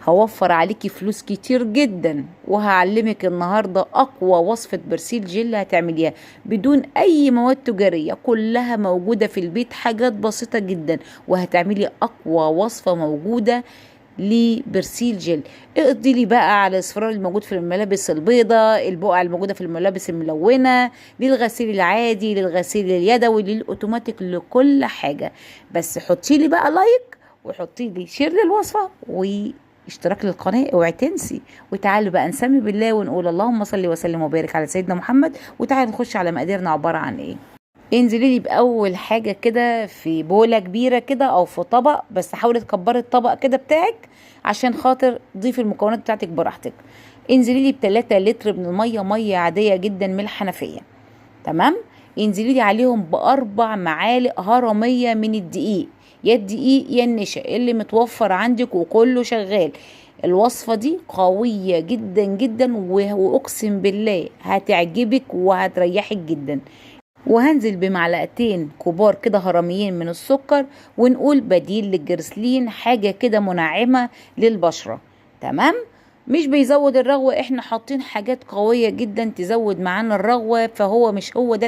هوفر عليكي فلوس كتير جدا، وهعلمك النهاردة اقوى وصفة برسيل جل هتعمليها بدون اي مواد تجارية، كلها موجودة في البيت، حاجات بسيطة جدا، وهتعملي اقوى وصفة موجودة لبرسيل جل. اقضي لي بقى على الاصفرار الموجود في الملابس البيضاء، البقع الموجودة في الملابس الملونة، للغسيل العادي، للغسيل اليدوي، للاوتوماتيك، لكل حاجة. بس حطي لي بقى like وحطي لي share للوصفة واشتراك للقناة، اوعي تنسي. وتعالوا بقى نسمي بالله ونقول اللهم صل وسلم وبارك على سيدنا محمد. وتعالوا نخش على مقاديرنا عبارة عن ايه. انزلي لي باول حاجة كده في بوله كبيرة كده او في طبق، بس حاولي تكبري الطبق كده بتاعك عشان خاطر ضيفي المكونات بتاعتك براحتك. انزلي لي ب3 لتر من المية، مية عادية جدا من الحنفية، تمام. انزلي لي عليهم ب4 معالق هرميه من الدقيق، يا الدقيق يا النشا اللي متوفر عندك وكله شغال. الوصفة دي قوية جدا جدا واقسم بالله هتعجبك وهتريحك جدا. وهنزل بمعلقتين كبار كده هرميين من السكر، ونقول بديل للجرسلين، حاجة كده منعمة للبشرة، تمام. مش بيزود الرغوة، احنا حاطين حاجات قوية جدا تزود معانا الرغوة، فهو مش هو ده